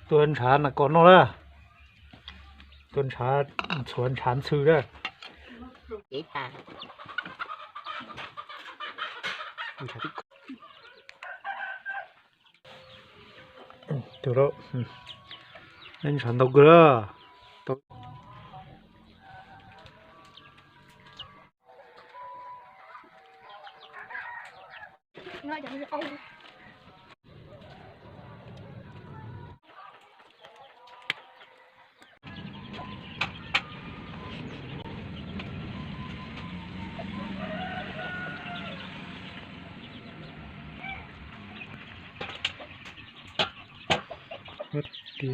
Tua ntshav na kom noj lawm. Tua ntshav, txhuav ntshav ntxhw lawm. Ntshav ntau kawg lawm. Ti